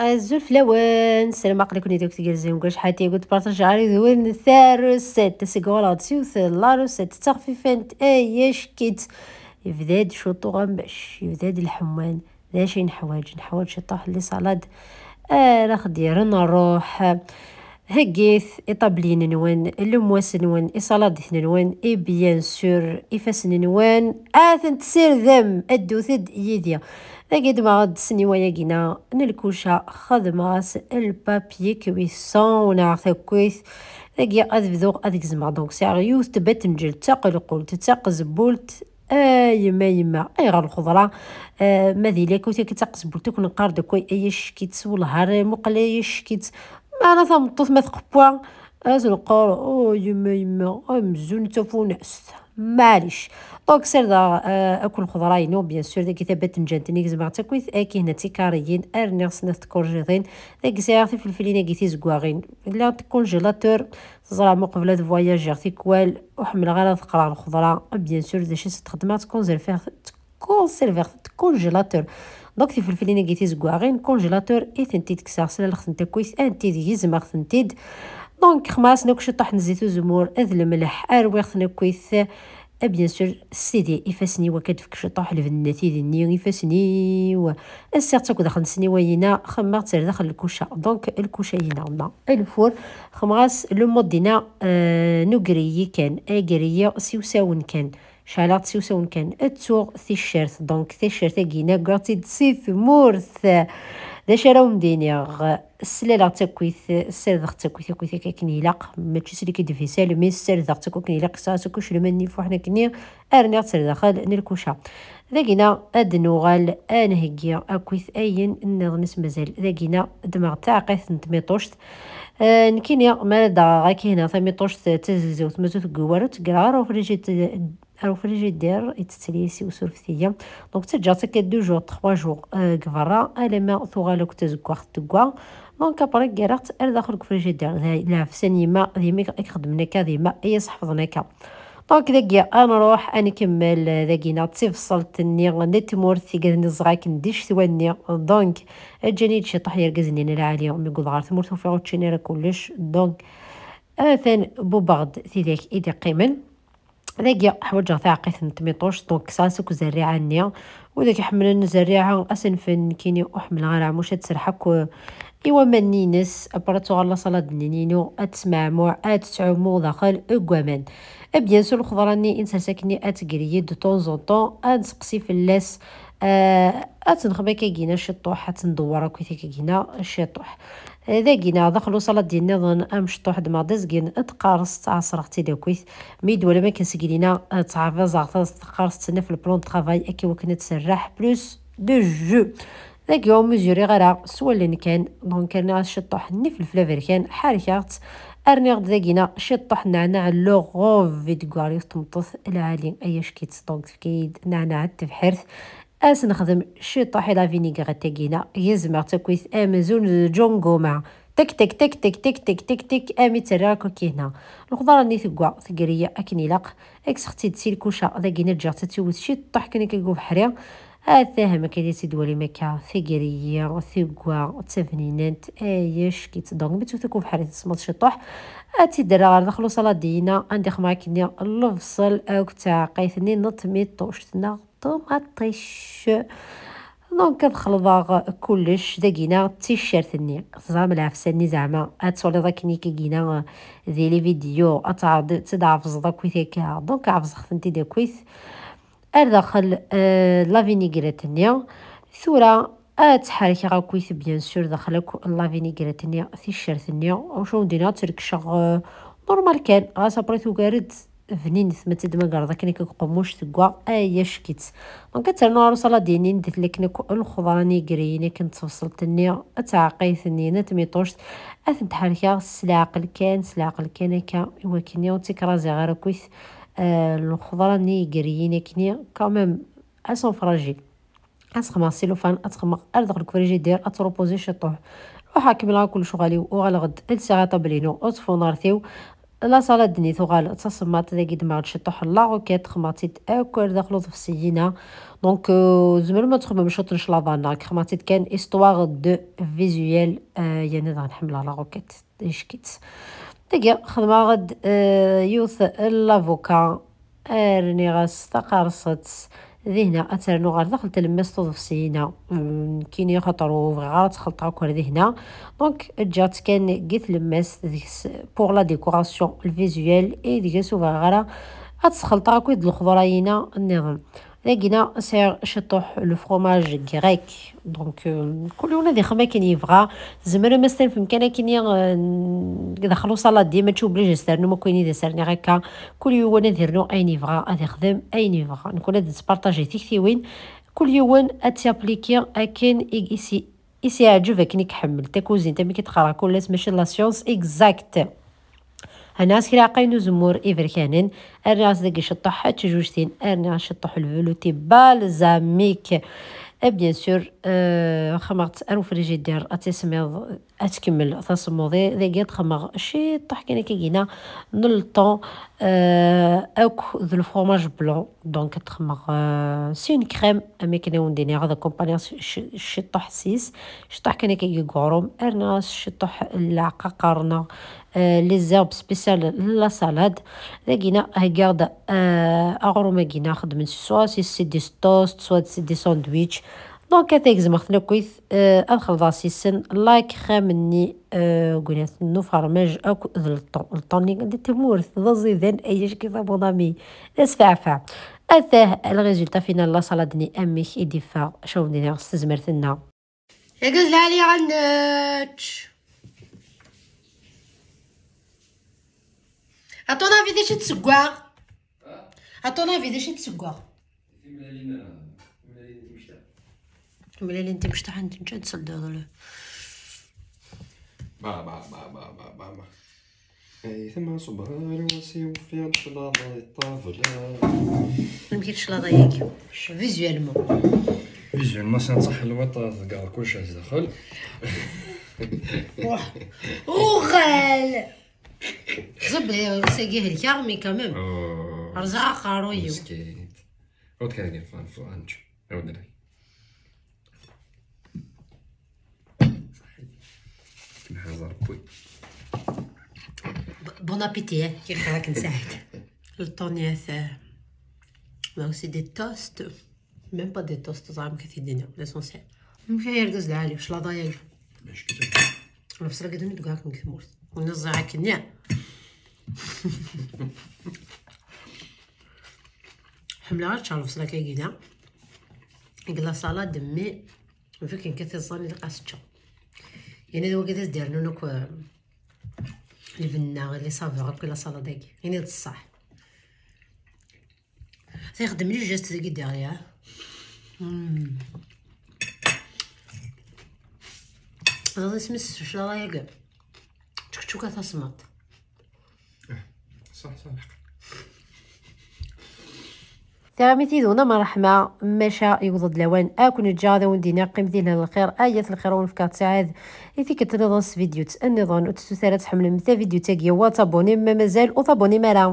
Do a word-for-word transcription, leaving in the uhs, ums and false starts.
Azul fell-awen, ssarameɣ aql-iken-id akk tgerrzem deg wacḥal-agi, tpartaǧeḍ ɣer yid-wen taruset. Ass-agi uɣaleɣ-d s yiwet n la ruset d taxfifant ay ack-itt. Yebda-d ciṭuḥ uɣembac, yebda-d lḥemman. D acu i neḥwaǧ? Neḥwaǧ ciṭuḥ n les salades ara ɣ-d-yerren ṛṛuḥ. Heggit iṭabliyen-nwen, lemwas-nwen, iṣaladiten-nwen, et bien sûr ifassen-nwen, ad ten-tessirdem, ddut-d yid-i. Dagi ddmeɣ-d ssniwa-agi-na n lkuca, xedmeɣ-as le papier cuisson neɣ takkit. Dagi ad bduɣ ad gezmeɣ. Donc sɛiɣ yiwet n tbatenǧelt d taqelqult d taqezbult. A yemma, yemma, ayɣer lxeḍra? Ah, ma d yella akk, akk d taqezbult akk neqqar-d akk ay ack-itt, wellah ar muqel ay ack-itt. Meɛna tameṭṭut ma tqewwa, ad neqqar, oh yemma, yemma, amzun d tafunast. Maɛlic. Donc serdeɣ, ah, akk lxeḍra-inu, bien sûr, dagi tabatenǧant-nni gezmeɣ-tt akkit, akk-ihna d tikariyin, rniɣ snat tkurjiḍin, dagi sɛiɣ tifelfilin-agi tizeggaɣin, llant deg congélateur, teẓram uqbel ad voyagiɣ tikwal, ur ḥemmleɣ ara ad qqreɣ lxeḍra, bien sûr, d acu i s-d-xeddmeɣ, tkunzerfiɣ, tkunserviɣ, tkunjelatur. Donc tifelfilin-agi tizeggaɣin, kunjelatur i tent-id-kkseɣ, slaleɣ-tent akkit, anti d gezmeɣ-tent-id. Donc xemmeɣ-asen akk ciṭṭaḥ n zzit uzemmur d lemleḥ, rwiɣ-ten akkit. Eh, bien sûr, sidi ifassen-iw akka d-fek ciṭṭaḥ lbenna tidinni ifassen-iw. Ssiɣ-tt akk daxel n sniwa-ina, xemmeɣ-tt ar daxel lkuca. Donc lkuca-ina ma lfur, xemmeɣ-as le mode-ina, euh, n ugriyi kan, agriyi s iwsawen kan. Ceɛleɣ-tt s iwsawen kan, ttuɣ ticcert. Donc ticcert-agi-ina ggiɣ-tt-id si tmurt. D acu ara wen-d-iniɣ? Slaleɣ-tt akkit, ssardeɣ-tt akkit, akkit akka akken ilaq, mačči s liquide vaisselle, mais ssardeɣ-tt akk akken ilaq, kkseɣ-as akk icellmen-nni ifuḥen akkenni, rniɣ-tt ar daxel n lkuca. Dagina ad nuɣal ad nheggi akkit ayen nniḍen i s-mazal. Dagina ddmeɣ taɛeqqayt n tmiṭuct. Eh, nekkini mi ara d-aɣeɣ akka hna tamiṭuct d tazegzawt, mazal tewwi waru, tt-greɣ ar ufrijid-, ar ufrijidir, ittettli s usurfet-iyi. Donc ttaǧǧaɣ-tt akka deux jours, trois jours, euh, deg berra, alamma tuɣal akk d tazeggaɣt tegga. Donc après ggareɣ-tt ar daxel deg ufrijidir. D lɛefsa n yemma, d yemma i ixeddmen akka, d yemma i yi-sḥefḍen akka. Donc dagi ad nruḥ ad nkemmel, euh, dagina d tibṣelt-nni n tmurt, tigad-nni ẓẓɣa akken di ccetwa-nni. Donc ǧǧan-iyi-d ciṭuḥ yergazen-nni n lɛali, mi wwḍeɣ ɣer tmurt ufiɣ ur ččin ara kullec. Donc atan bubbeɣ-d tidak i d-iqqimen. Dagi ḥwaǧeɣ taɛeqqayt n tmiṭuct, donc sɛiɣ-as akk zerriɛa-nni. Wid akk iḥemmlen zerriɛa, ad s-anfen, nekkini ur ḥemmleɣ ara, muc ad tserreḥ akk i waman-nni-ines, après ad tuɣal la salade-nni-inu, ad tesmeɛmuɛ, ad tettɛumu daxel deg waman. Et bien sûr, lxeḍra-nni i nsers akkenni ad tegri de temps en temps, ad nseqsi fell-as, euh, ad tt-nexdem akka gina ciṭuḥ, ad tt-ndewwer akk gina ciṭuḥ. Dagina daxel usaladi nniḍen amecṭuḥ d-meɣ d azgen d tqarest, ɛeṣreɣ-tt-id akkit. Mi d-twalam akken seg lina, eh, ttɛabaẓeɣ taẓ-, tqarest-nni ɣef le plan de travail akka wakken ad tserreḥ plus de jus. Dagi ur muzuriɣ ara s wallen kan, donc rniɣ-as ciṭṭuḥ n ifelfel aberkan, ḥerkeɣ-tt, rniɣ-d dagina ciṭṭuḥ n nneɛnaɛ n luɣub i d-teggar yiwet tmeṭṭut lɛali ay ack-itt, donc tefka-yi-d nneɛnaɛ n tebḥirt. Ad s-nexdem ciṭuḥ i la vinaigrette-agi-ina, gezmeɣ-tt akkit amzun d ǧunguma. Tek, tek, tek, tek, tek, tek, tek, tek, armi tt-rriɣ akk akka-hna. Lxeḍra-nni tegga, tegri akken ilaq. Kkseɣ-tt-id si lkuca, dagina ǧǧiɣ-tt ad tiwet ciṭuḥ kan akka deg ubeḥri. Ad tahem akka di tt-id-twalim akka, tegri, tegga, d tabninant, ay ack-itt. Donc, mi tt-tewwet deg ubeḥri, tesmeḍ ciṭuḥ. Ad tt-id-rreɣ ɣer daxel usaladi-ina, anda xedmeɣ akkenni lebṣel akked taɛeqqayt-nni n tmiṭuct, neɣ ṭumaṭic. Donc ad xelḍeɣ kullec, dagina d ticcert-nni. Teẓram lɛefsa-nni zeɛma, ad twaliḍ akken akka gina di les vidéos, ad tɛawdeḍ ad tt-id-tɛefẓeḍ akkit akka. Donc ɛefẓeɣ-tent-id akkit. Ar daxel, euh, la vinaigrette-nni. Tura ad tt-ḥerkeɣ akkit, bien sûr, daxel akk la vinaigrette-nni, ticcert-nni. Acu wen-d-iniɣ, ad tt-rekceɣ, euh, normal kan, ɣas après tugar-d bninet, ma tt-id-tmagreḍ akken akka deg uqemmuc tegga, ay ack-itt. Donc ad ternu ɣer usaladi-nni, anda tella akken akk lxeḍra-nni igriyen akken d tebṣelt-nni, d taɛeqqayt-nni n tmiṭuct, ad tent-ḥerkeɣ s leɛqel kan, s leɛqel kan akka, i wakken ur tt-ikraziɣ ara akkit, euh, lxeḍra-nni igriyen akkenni, quand même, elles sont fragiles. Ad sxedmeɣ cellophane, ad t-xedmeɣ ar daxel deg ufrijidir, ad t-reposer ciṭuḥ. Ruḥeɣ kemmleɣ akk lecɣal-iw, uɣaleɣ-d, lsiɣ aṭabel-inu, ur ttfunɣert-iw. La salade-nni tuɣal d tasemmaḍt, dagi ddmeɣ-d ciṭuḥ n la roquette, xedmeɣ-tt-id akk ar daxel uḍebsi-ina. Donc, euh, tzemrem ad txedmem ciṭ n claḍa-nneɣ, xedmeɣ-tt-id kan histoire de visuel, euh, yerna daɣen ḥemmleɣ la roquette, ticki-tt. Dagi xedmeɣ-d, euh, yiwet n l'avocat, rniɣ-as taqerṣet, dihna ad ternu ɣer daxel tlemmast uḍebsi-ina. Mm, nekkini xaṭer ur bɣiɣ ara ad tt-xelṭeɣ akk ar dihna. Donc, ǧǧiɣ-tt kan deg tlemmast deg-s pour la décoration, le visuel, et deg-s ur bɣiɣ ara ad tt-xelṭeɣ akked lexḍura-ina nniḍen. Dagina sɛiɣ ciṭuḥ le fromage grec. Donc, euh, kul yiwen ad ixdem akken yebɣa. Tzemrem ad s-tanfem kan akken i, euh, daxel usaladi, mačči obligé ad s-ternum akk ayen i d as-rniɣ akka. Kul yiwen ad irnu ayen yebɣa, ad ixdem ayen yebɣa. Nekkni ad nettpartaji tiktiwin, kul yiwen ad t-yapliki akken i, i s-, i s-yeɛǧeb, akken i iḥemmel. Takuzint, amek i teqqar, kul ass mačči d la science exacte. Rniɣ-as kra iɛeqqayen n uzemmur iberkanen, rniɣ-as dagi ciṭṭuḥ n tjujtin, rniɣ-as ciṭṭuḥ n velouté balsamique. Et bien sûr, euh, xedmeɣ-tt ar ufrijidir ad tismiḍ, ad tkemmel tasemmuḍi. Dagi ad xedmeɣ ciṭṭuḥ kan akka gina n le thon, euh, akk d le fromage blanc. Donc ad xedmeɣ, euh, c'est une crème, am akken i wen-d-iniɣ, ad accompagner ciṭṭuḥ s-is, ciṭṭuḥ kan akka deg uɣrum, rniɣ-as ciṭṭuḥ n leɛqaqer neɣ, euh, les herbes spéciales n la salade. Dagina heggaɣ-d, euh, aɣrum-agina xedmen s, soit c'est des toasts, soit c'est des sandwichs. Donc ad t-gezmeɣ-ten akkit, euh, ad xelḍeɣ s-isen la crème-nni, euh, gwnat n ufermaj akk d le thon. Le thon-nni d tamurt, d aẓidan, ay acki, mon ami, d asfeɛfeɛ. Atah le résultat final, la salade-nni amek i d-iffeɣ, acu wen-d-iniɣ s tezmert-nneɣ. Argaz lɛali, ad nečč. À ton avis, d acu i d-tseggaɣ? À ton avis, d acu i d-tseggaɣ? Timellalin, timellalin timecṭaḥ. Timellalin timecṭaḥ, ad nečč, ad nseldeɣ. Ba, ba, ba, ba, ba, ba, ba. Ay, tama ṣubber, wasi ufiɣ leclaḍa di ṭṭabla. Amek i leclaḍa-yagi? Visuellement. Visuellement, c'est un صح الوطة، تلقى كل شيء داخل. واه. وغال. زبلي، ساقي هلكا، mais quand même. أوه. رزع قارويو. مسكين. عود كان يقفان فو أنج. عود لي. نحن زربوي. Bon appétit, hein, كي خلاك نساعد. الطونيات، آه، ما هو c'est des toasts. Même pas des toasts، زعما كثيدين، l'essentiel. مشي يرقز العالي، واش لا ضايع. ماشي كثير. البصلة قد ندقها كن كثمورت. ونزع كنيا. حملة غير تشعل البصلة كي قينا. قلا صلاة دمي. فيك كثير الظن اللي قاستشو. يعني، هذا هو كذا دير نونو كو. البنة اللي صافي غير كل صلاة داكي. يعني، هاد الصح. تيخدم لي جيست ديك ديغيا. مم. هذا اسمه الشرايق. تشكتشوكة تصمت. صح، صح. Tiɣimit yid-wen am ṛṛeḥma, maca yewweḍ-d lawan ad ken-ǧǧeɣ ad awen-d-iniɣ qqim di lehna n lxir, ayat lxir ur nefka ttiɛad i tikkelt nniḍen s vidyut nniḍen. Ur tettut ara ad tḥemmlem tavidyut-agi, wa tabuni ma mazal ur tabuni ara.